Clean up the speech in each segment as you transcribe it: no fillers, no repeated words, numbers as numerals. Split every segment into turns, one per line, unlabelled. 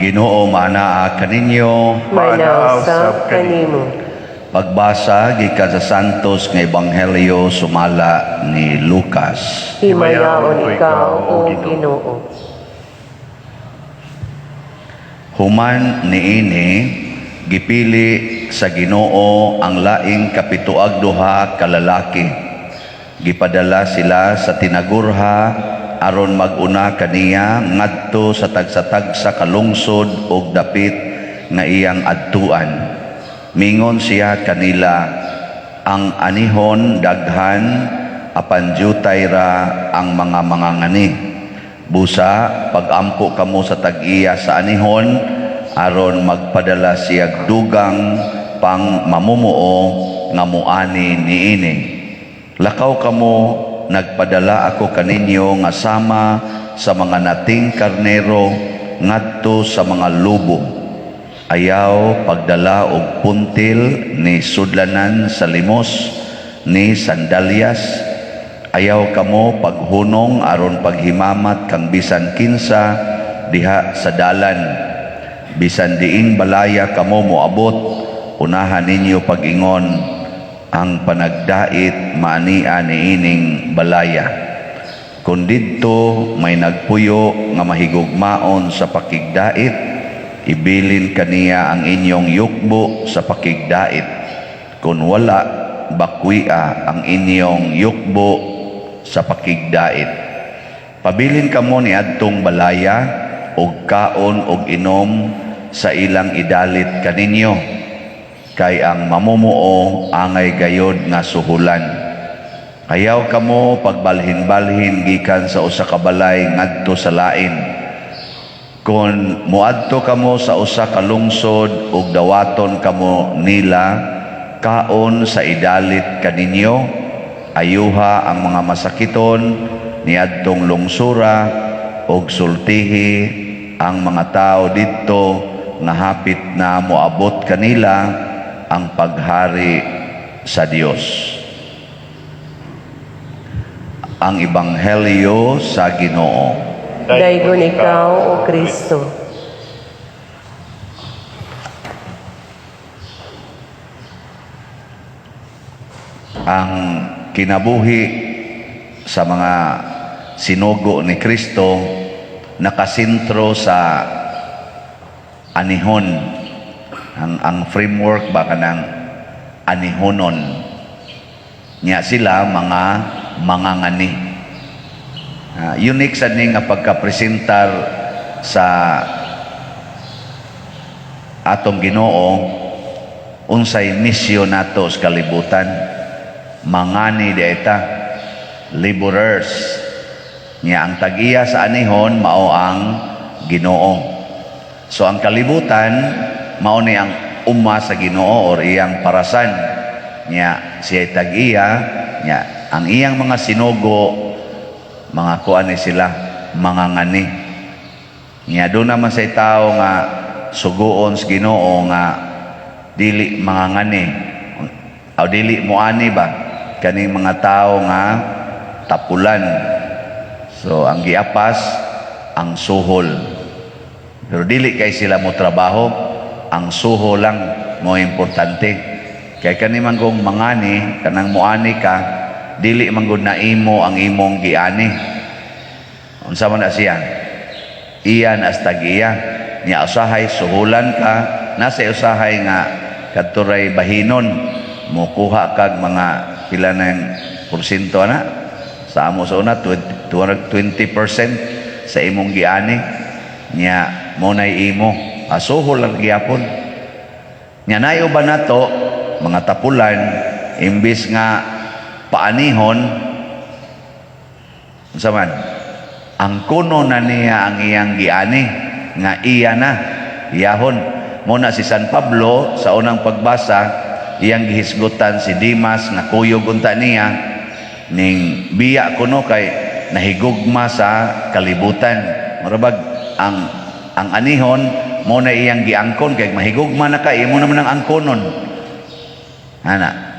Ginoo maanaa kaninyo.
Maanaa usab kanimo.
Pagbasa gikan sa Santos nga Ebanghelyo sumala ni Lucas.
Himayaon ikaw, O Ginoo.
Human niini, gipili sa Ginoo ang laing kapituag duha ka lalaki. Gipadala sila sa tinagurha aron mag-una kaniya ngadto sa tagsa-tagsa ka lungsod ug dapit nga iyang adtuan. Mingon siya kanila, "Ang anihon daghan, apan jutay ra ang mga mangangani. Busa pagampo kamo sa tag-iya sa anihon aron magpadala siya dugang pang mamumuo nga muani niini. Lakaw kamo, nagpadala ako kaninyo nga sama sa mga nating karnero ngadto sa mga lobo. Ayaw pagdala og puntil, ni sudlanan sa limos, ni sandalyas. Ayaw kamo paghunong aron paghimamat kang bisan kinsa diha sa dalan. Bisan diing balaya kamo moabot, unahan ninyo pag-ingon, 'Ang panagdait maania niining balaya.' Kung didto may nagpuyo nga mahigugmaon sa pakigdait, ibilin kaniya ang inyong yukbo sa pakigdait. Kung wala, bakwia ang inyong yukbo sa pakigdait. Pabilin kamo ni adtong balaya og kaon og inom sa ilang idalit kaninyo, kay ang mamumuo angay gayod nga suhulan. Ayaw kamo pagbalhin-balhin gikan sa usa ka balay ngadto sa lain. Kung muadto kamo sa usa ka lungsod ug dawaton kamo nila, kaon sa idalit kaninyo, ayuha ang mga masakiton niadtong lungsura ug sultihi ang mga tao didto nga hapit na moabot kanila ang paghari sa Dios." Ang Ebanghelyo sa Ginoo.
Daygon ikaw, O Kristo.
Ang kinabuhi sa mga sinugo ni Kristo nakasentro sa anihon. Ang framework ba kanang anihonon nya sila mga mangangani. Unique sa ni nga pagkapresentar sa atong Ginoo unsay misyon nato sa kalibutan. Mangani dieta, laborers nya. Ang tag-iya sa anihon mao ang Ginoo. So ang kalibutan mao ni ang uma sa Ginoo or iyang parasan nya. Siya tag-iya nya. Ang iyang mga sinugo, mga kuan ni sila, mangangani nya. Doon naman sa tao nga suguon sa Ginoo nga dili mangangani o dili moani ba, kaning mga tao nga tapulan. So ang giapas ang suhol, pero dili kay sila mo trabaho. Ang suhol lang mo importante, kay kani man kung mangani, kanang moani ka, dili man gud na imo ang imong giani. Unsa man na siya, iya na as tag-iya nya. Usahay suhulan ka, nasa usahay nga kadturay bahinon, mukuha kag mga pila ng porsyento ana sa amo sa una, 20% sa imong giani nya, mo nay imo asuhol lang gyapon nya. Nayo ba nato mga tapulan, imbis nga paanihon, unsa man, ang kuno na niya ang iyang giani nga iya na iyahon mo na. Si San Pablo sa unang pagbasa, iyang gihisgutan si Dimas nga kuyog unta niya ning biya kuno kay nahigugma sa kalibutan. Murabag ang anihon mo na iyang giangkon, kay mahigugma na ka, imo naman ang angkonon ana.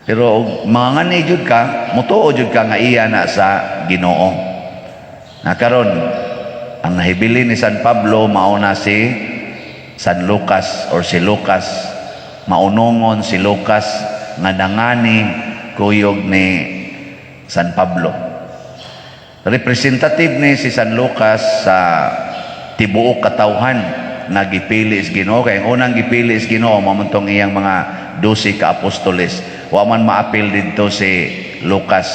Pero og mangani jud ka, mutuo jud ka nga iya na sa Ginoo. Na karon Ang nahibili ni San Pablo mao na si San Lucas or si Lucas. Maunongon si Lucas nga nangani kuyog ni San Pablo. Representative ni si San Lucas sa tibuok katawhan nga gipili sa Ginoo, kay ang unang gipili sa Ginoo mao man tong iyang mga 12 ka apostoles. Wa man maapil didto si Lucas.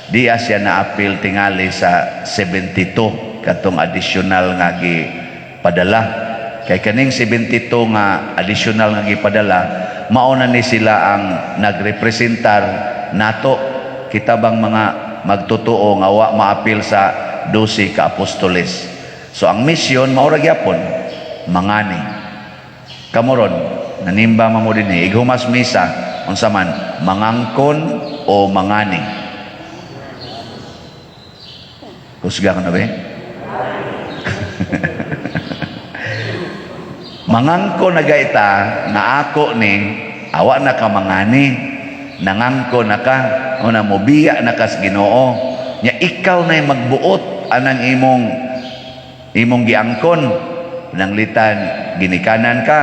Diya siya naapil tingali sa 72 katong additional nga gipadala, kay kaning 72 nga additional nga gipadala, mao na ni sila ang nagrepresentar nato, kita bang mga magtotoo nga wa maapil sa 12 ka apostoles. So ang misyon mao ra gyapon mangani. Kamo ron nanimba man mo dinhi, ighumas misa, unsa man, mangangkon o mangani? Kusga ka na ba? Mangangko na gaita nga ako ni awa na ka mangani, nangangko na ka una, mobiya na kas Ginoo nya, ikaw na magbuot anang imong imong giangkon. Nanglitan ginikanan ka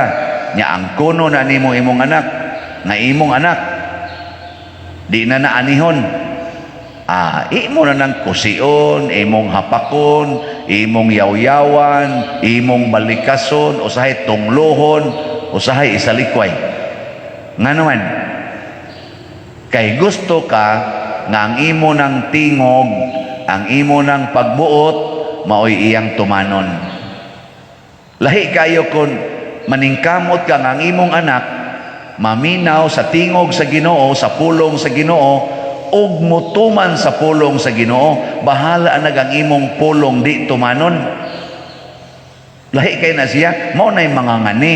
nya, angkono na nimo imong anak nga imong anak di na naanihon, imo na nang kusion, imong hapakon, imong yawyawan, imong balikason, usahay tunglohon, usahay isalikway. Nga naman, kay gusto ka nga ang imo ng tingog, ang imo ng pagbuot, maoy iyang tumanon. Lahi kayo kung maningkamot ka nga ang imong anak maminaw sa tingog sa Ginoo, sa pulong sa Ginoo, ug mutuman sa pulong sa Ginoo, bahala nag ang imong pulong di tumanon. Lahi kay na siya, mao na'y mga ngani.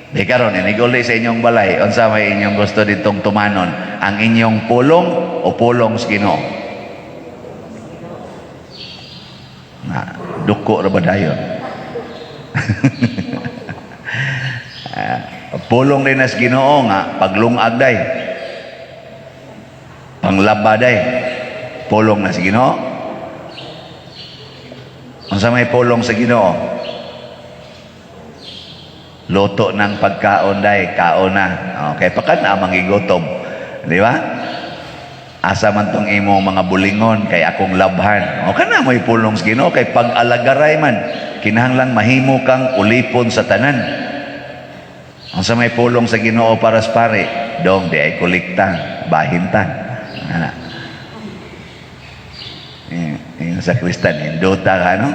Di karon iniguli sa inyong balay, unsa may inyong gusto ditong tumanon, ang inyong pulong o pulong sa Ginoo? Na, duko ra ba dayon? Pulong din nas Ginoo nga paglungag day. Panglaba day. Pulong na sa Ginoo. Unsa may pulong sa Ginoo? Luto ng pagkaon day, kaon na. Okay, pakan na mangigutom. Di ba? Asa man tong imong mga bulingon kay akong labhan. O kana mo'y pulong sa Ginoo, kay pag-alagaray man kinahanglang mahimo kang ulipon sa tanan. Unsa may pulong sa Ginoo para sa pare? Dong di ay kolekta, bahintan. Ana. Yung sa Kristan, hindota ka, no?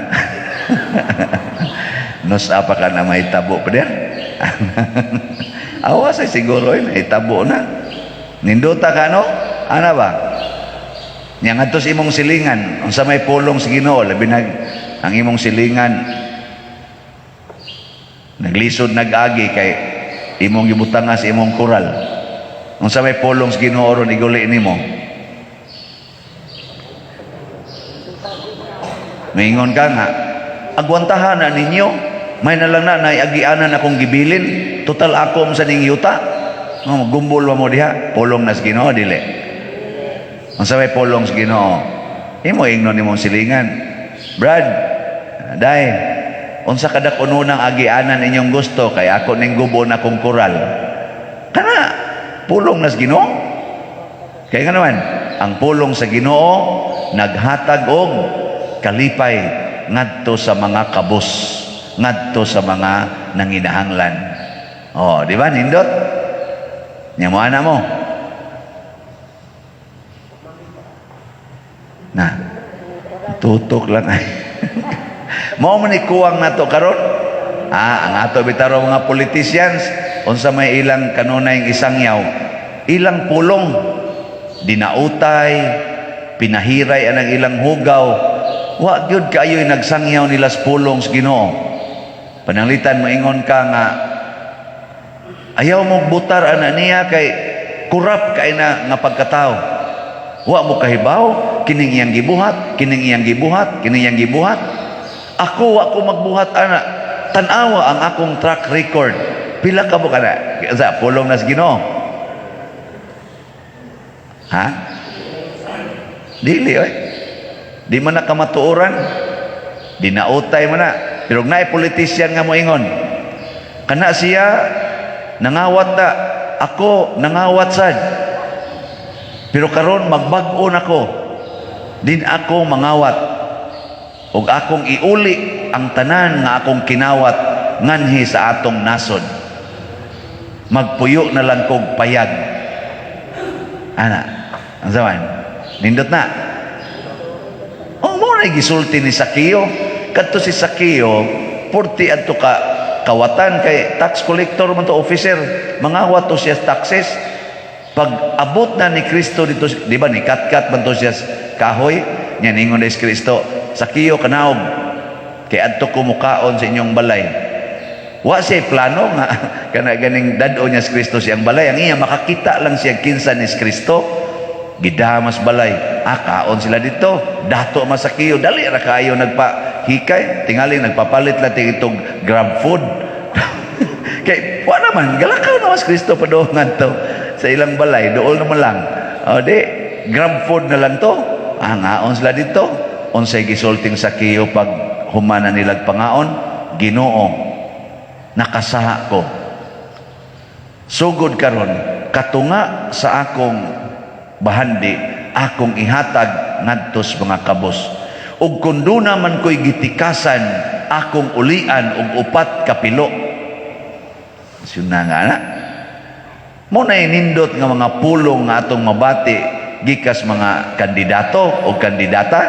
Nos apa ka na may tabo pa din? Awas ay siguro ay may tabo na. Nindota ka, no? Ana ba? Nya ngadto sa imong silingan, unsa may pulong sa Ginoo, labi nag ang imong silingan naglisod nag-agi kay imong gibutanga sa imong koral. Unsa may pulong sa Ginoo ron iguli nimo? Maingon ka nga, agwantahan na ninyo, may na lang na naiagianan akong gibilin, total ako sa ning yuta. Oh, gumbol mo diha, pulong na sa Ginoo dili. Unsa may pulong sa Ginoo? Imo ingnon nimong silingan. Brad, day, unsa kada kuno ng agianan inyong gusto kay ako ning gubon akong koral. Kana pulong na sa Ginoo. Kaya nga naman, ang pulong sa Ginoo naghatag og kalipay ngadto sa mga kabus, ngadto sa mga nanginahanglan. Oh, di ba nindot? Nya mo ana mo. Na. Tutok lang ay. Mao man ni kuwang nato karon. Ang ato bitaro mga politicians, unsa may ilang kanunay isangyaw, ilang pulong dinautay, pinahiray anang ilang hugaw. Wa gyud kaayo'y nagsangyaw nila sa pulong sa Ginoo. Pananglitan moingon ka nga ayaw mo butar ana niya kay kurap kay na nga pagkatao. Wa mo kahibaw kining iyang gibuhat, kining iyang gibuhat, kining iyang gibuhat. Ako wa ko magbuhat ana. Tan-awa ang akong track record. Pila ka mo kana? Sa pulong na sa Ginoo. Ha? Dili oy. Di man na kamatuoran. Dinautay mo na. Pero naay politician nga moingon, "Kana siya nangawat na, ako nangawat sad. Pero karon magbag-o nako. Din ako mangawat. Ug akong iuli ang tanan nga akong kinawat nganhi sa atong nasod. Magpuyo na lang kog payag." Ana, ang zaman. Nindot na. Oh, mao na gisulti ni Sakeo. Kadto si Sakeo, 40 adto ka kawatan kay tax collector man to, officer. Mangawat to siya taxes. Pag abot na ni Kristo dito, di ba ni katkat man to siya kahoy, nya ningon na si Kristo, "Sakeo, kanaog kay adto ko mukaon sa inyong balay." Wa siya plano nga kana ganing dad-o niya si Kristo siyang balay. Ang iya makakita lang siya kinsa ni Kristo. Gidamas balay. Ah, kaon sila dito. Dato man Sakeo. Dali ra kayo nagpahikay. Tingali nagpapalit lang itong Grab food. Kay wa naman galakaw naman si Kristo padungan to sa ilang balay, dool naman lang. O di, Grab food na lang to. Ah, ngaon sila dito. Unsay gisulting Sakeo pag humana nilag pangaon? "Ginoo, nakasaha ko. Sugod karon, katunga sa akong bahandi, akong ihatag ngadto sa mga kabos. Ug kun duna man ko'y gitikasan, akong ulian og upat kapilo." Suna nga na. Mao na nindot nga mga pulong nga atong mabati gikas mga kandidato o kandidata.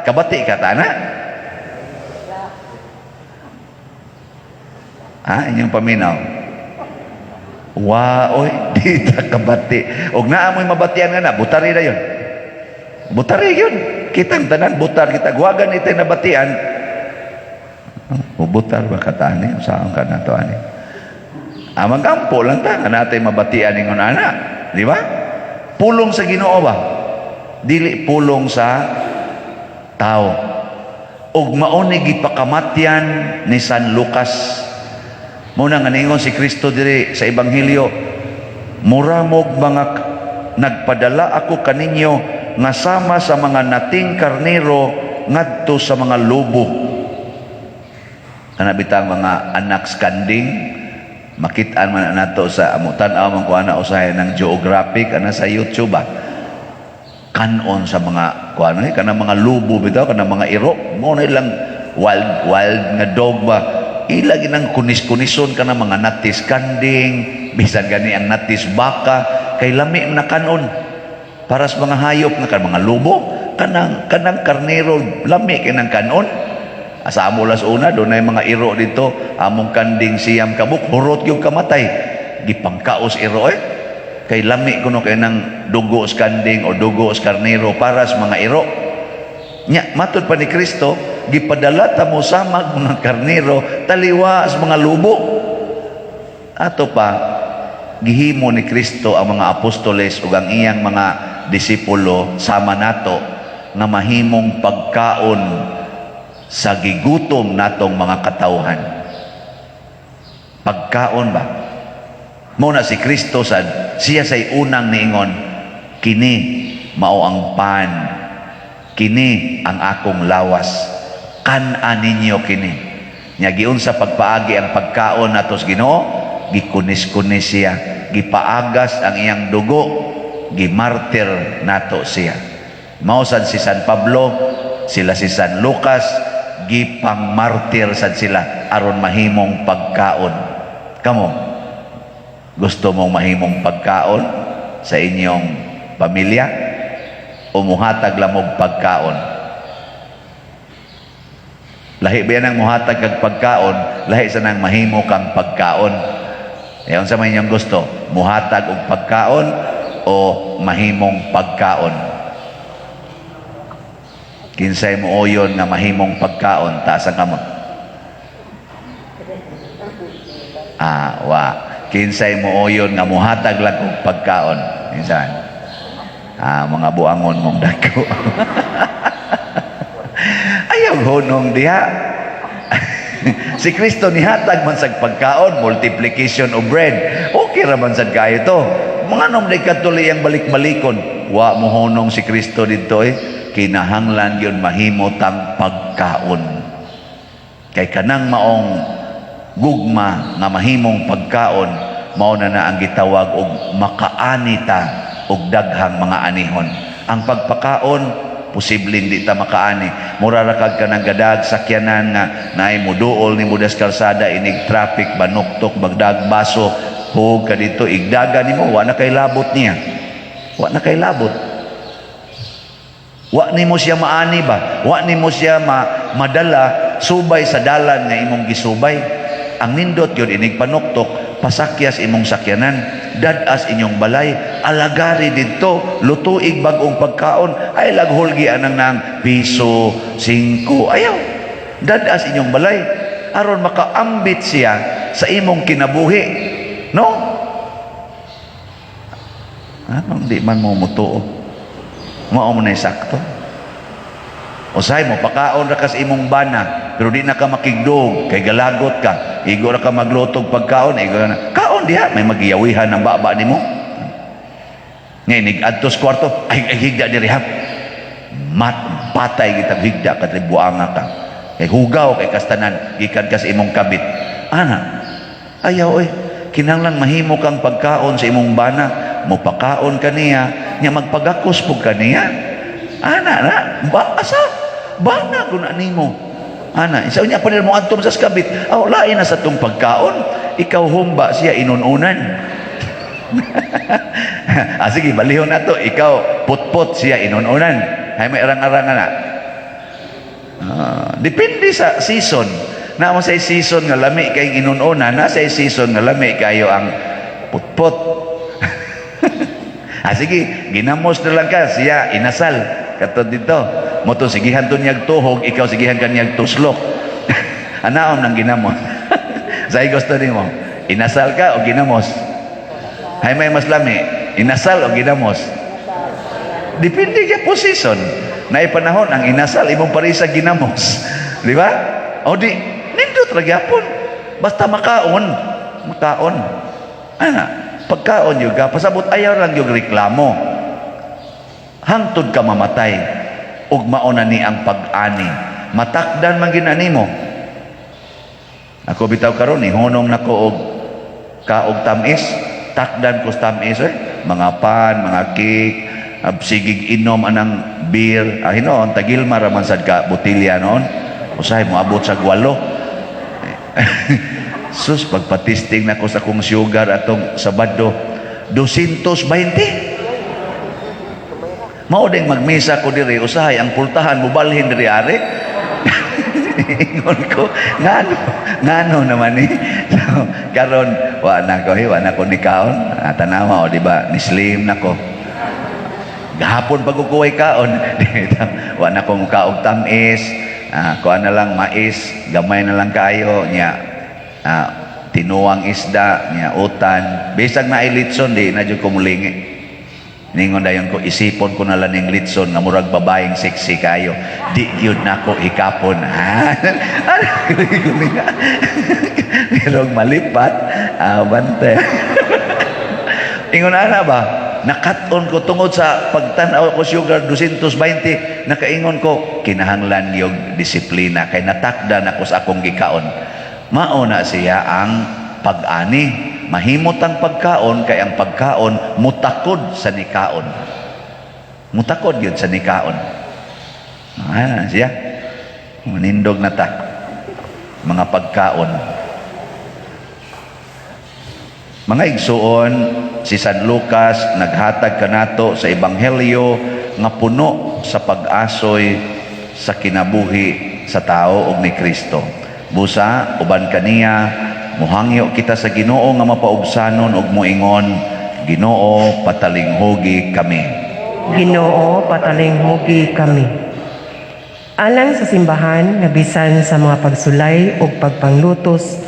Kabati ka ta na? Ha, inyong paminaw. Wa, oy, di ta kabati. Og naa mo'y mabatian nga na, butari na yun. Butari yun. Kitang tanan, butar kita. Guwagan ito nabatian. O butar ba katani? Saan ka na to, ani? Ah, magampo lang ta nga natay mabatian ingon ana. Di ba? Pulong sa Ginoo ba? Dili pulong sa tao. Ug mao ni gipakamatyan ni San Lucas. Mao na nga ningon si Kristo diri sa Ebanghelyo, "Mura mog mga nagpadala ako kaninyo nga sama sa mga nating karnero ngadto sa mga lobo." Kana bitang mga anak sa kanding, makitaan man nato sa amo, tan-aw man ko ana usahay ng geographic ana sa YouTube ba. Kanon sa mga kuan eh, kanang mga lobo bitaw, kanang mga iro mo na ilang wild wild nga dog ba, ila ginang kunis-kunison kanang mga natis kanding, bisan gani ang natis baka, kay lami man na kanon para sa mga hayop nga kan mga lobo. Kanang kanang karnero lami kay nang kanon. Asa amo las una doon ay mga iro dito, among kanding siyam kabuk, hurot yung kamatay, gipangkaos iro eh, kay lami kuno kay nang dugo sa kanding o dugo sa karnero para sa mga iro. Nya matud pa ni Kristo, gipadala ta mo samag mga karnero taliwa sa mga lobo. Ato pa gihimo ni Kristo ang mga apostoles ug ang iyang mga disipulo sama nato nga mahimong pagkaon sa gigutom natong mga katawhan. Pagkaon ba? Mao na si Kristo sad, siya say unang niingon, "Kini mao ang pan, kini ang akong lawas, kan-a ninyo kini." Nya giunsa pagpaagi ang pagkaon nato sa Ginoo? Gikunis-kunis siya, gipaagas ang iyang dugo, gimartir nato siya. Mao sad si San Pablo, sila si San Lucas, gipangmartir sad sila aron mahimong pagkaon. Kamo, gusto mong mahimong pagkaon sa inyong pamilya o muhatag lang og pagkaon? Lahi ba yan ang muhatag kag pagkaon, lahi sa nang mahimo kang pagkaon? Eh, unsa man inyong gusto? Muhatag og pagkaon o mahimong pagkaon? Kinsay mo uyon nga mahimong pagkaon, taas ang kamot. Ah, wa. Kinsay mo uyon nga muhatag lang og pagkaon? Minsan. Ah, mga buangon mong dako. Ayaw hunong diha. Si Kristo nihatag man sa pagkaon, multiplication of bread. Okay ra man sad kayo to. Mga nom di katuloy ang balik-balikon. Wa mo hunong si Kristo dito eh. Kinahanglan yun mahimo tang pagkaon. Kay kanang maong gugma nga mahimong pagkaon, mao na na ang gitawag og makaani ta og daghang mga anihon. Ang pagpakaon, posible hindi ta makaani. Mura ra kag kanang gadag sakyanan nga naay muduol nimo das kalsada, inig traffic, banuktok, bagdag baso, hug ka dito, igdaga nimo, wa na kay labot niya. Wa na kay labot. Wa nimo siya maani ba? Wa nimo siya madala subay sa dalan nga imong gisubay. Ang nindot yun, inig panuktok, pasakyas imong sakyanan, dadas inyong balay, alagari didto, lutuig bag-ong pagkaon, ay laghulgi anang nang piso, 5, ayaw. Dadas inyong balay, aron makaambit siya sa imong kinabuhi. No? Anong di man mo mutuo? Mao mo na sakto. Usahay mo, pakaon ra ka sa imong bana, pero di na ka makigdog, kay galagot ka. Igo ra ka maglutog pagkaon, igo na. Kaon diha, may magiyawihan ang baba nimo. Ngayon, nig-adtos kwarto, ay, ay higda diri ha. Mat, patay kitag higda ka, buanga ka. Kay hugaw, kay kastanan, gikan ka sa imong kabit. Ana, ayaw oy. Kinahanglan mahimo kang pagkaon sa imong bana, mopakaon ka niya, nya magpagakos pug ka niya. Ana na, ba asa? Bana ko na nimo. Ana, isa unya pa mo adto sa kabit. Aw, lain na sa tong pagkaon. Ikaw humba, siya inununan. Ah, sige, balihon na to. Ikaw putput, siya inununan. Hay may arang-arangan na. Ah, depende sa season. Na mo sa season nga lami kay inununan, na sa season nga lami kayo ang putput. Ah, sige, ginamos na lang ka, siya inasal. Katod dito. Mo to sigihan to niyag tuhog, ikaw sigihan ka niyag tuslok. Anaom nang ginamos? Say gusto nimo? Inasal ka o ginamos? Hay may mas lami, inasal o ginamos? Depende kay position. Naay panahon ang inasal imong parisa ginamos. Di ba? O di nindot ra gyapon. Basta makaon, makaon. Ana, pagkaon yun ka, pasabot ayaw lang yung reklamo. Hangtod ka mamatay, ug mao na ni ang pag-ani. Matakdan man gina nimo. Ako bitaw karon ni hunong nako og kaog tamis, takdan ko sa tamis eh. Mga pan, mga cake, sigig inom anang beer. Ah, hinoon, tagilma ra man sad ka botelya noon. Usahay moabot sa 8. Sus, pagpa-testing nako sa akong sugar atong Sabado, 220. Mao ding magmisa ko diri, usahay ang pultahan mobalhin diri are. Ingon ko, ngano, ngano naman ni. So, karon wa na ko, eh, wa na ko ni kaon. Ah, tanawa o di ba, ni slim na ko. Gahapon pag kukuhay kaon, wa na ko mukaog tamis, ah, kuha na lang mais, gamay na lang kayo, nya, ah, tinuang isda, nya utan. Bisag na litson, di na jud ko mulingi. Ningon dayon ko, isipon ko na lang ning litson nga murag babaeng sexy kayo. Di gyud nako hikapon. Ha? Ano? Pero malipat, ah, bante. Ingon ana ba? Nakat-on ko tungod sa pagtan-aw ko sugar 220, nakaingon ko kinahanglan yung disiplina kay natakda nako sa akong gikaon. Mao na siya ang pag-ani. Mahimot ang pagkaon kay ang pagkaon mutakod sa nikaon. Mutakod yun sa nikaon. Ano siya? Manindog na ta. Mga pagkaon. Mga igsuon, si San Lucas naghatag kanato sa ebanghelyo nga puno sa pag-asoy sa kinabuhi sa tao og ni Kristo. Busa uban kaniya muhangyo kita sa Ginoo nga mapaubsanon og moingon, "Ginoo, patalinghugi kami."
Ginoo, patalinghugi kami. Alang sa simbahan nga bisan sa mga pagsulay ug pagpanglutos,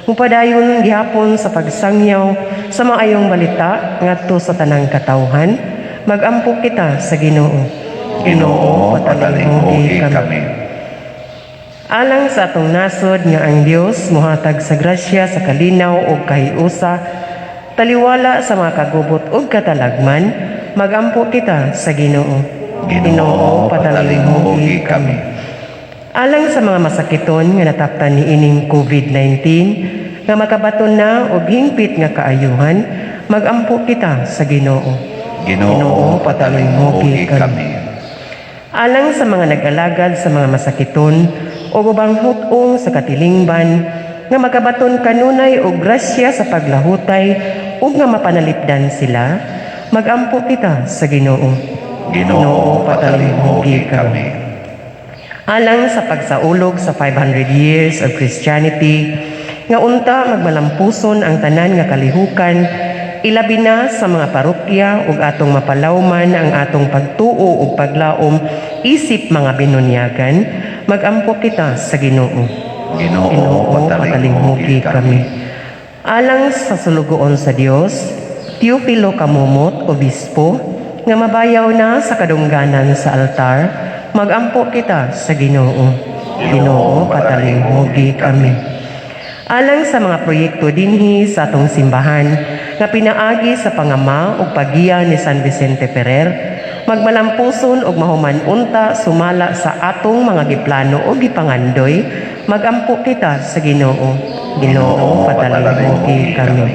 mupadayon gihapon sa pagsangyaw sa maayong balita ngadto sa tanang katawhan, magampo kita sa Ginoo.
Ginoo, patalinghugi kami.
Alang sa atong nasod nga ang Dios mohatag sa grasya sa kalinaw ug kahiusa, taliwala sa mga kagubot ug katalagman, magampo kita sa Ginoo.
Ginoo, patalinghugi kami.
Alang sa mga masakiton nga nataptan niining COVID-19 nga makabaton na og hingpit nga kaayuhan, magampo kita sa Ginoo.
Ginoo, patalinghugi kami.
Alang sa mga nag-alagad sa mga masakiton o ubang hut-ong sa katilingban nga makabaton kanunay og grasya sa paglahutay ug nga mapanalipdan sila, magampo kita sa Ginoo.
Ginoo, patalinghugi kami.
Alang sa pagsaulog sa 500 years of Christianity, nga unta magmalampuson ang tanan nga kalihukan, ilabi na sa mga parokya, ug atong mapalawman ang atong pagtuo ug paglaom isip mga binunyagan, magampo kita sa Ginoo.
Ginoo, patalinghugi kami.
Alang sa sulugoon sa Dios, Teofilo Camomot, Obispo, nga mabayaw na sa kadungganan sa altar, magampo kita sa Ginoo. Ginoo, patalinghugi kami. Alang sa mga proyekto dinhi sa atong simbahan nga pinaagi sa pangama ug paggiya ni San Vicente Ferrer, magmalampuson ug mahuman unta sumala sa atong mga giplano o gipangandoy, magampo kita sa Ginoo. Ginoo, patalinghugi kami.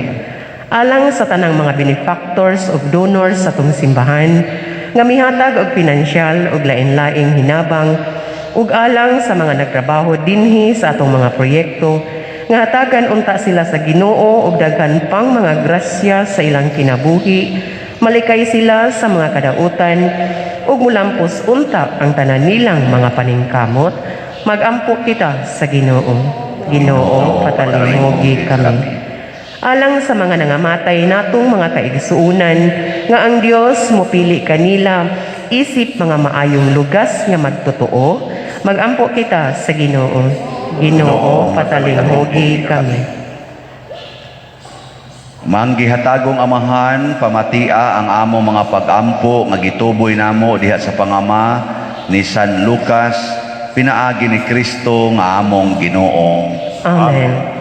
Alang sa tanang mga benefactors ug donors sa atong simbahan nga mihatag og pinansyal ug lain-laing hinabang, ug alang sa mga nagtrabaho dinhi sa atong mga proyekto, nga hatagan unta sila sa Ginoo og daghan pang mga grasya sa ilang kinabuhi, malikay sila sa mga kadautan ug mulampos unta ang tanan nilang mga paningkamot, magampo kita sa Ginoo. Ginoo, patalinghugi kami. Alang sa mga nangamatay natong mga kaigsuunan nga ang Dios mopili kanila isip mga maayong lugas nga magtotoo, magampo kita sa Ginoo. Ginoo, patalinghugi kami.
Manggihatagong Amahan, pamatia ang amo mga pagampo nga gituboy namo diha sa pangama ni San Lucas, pinaagi ni Kristo nga among Ginoo.
Amen.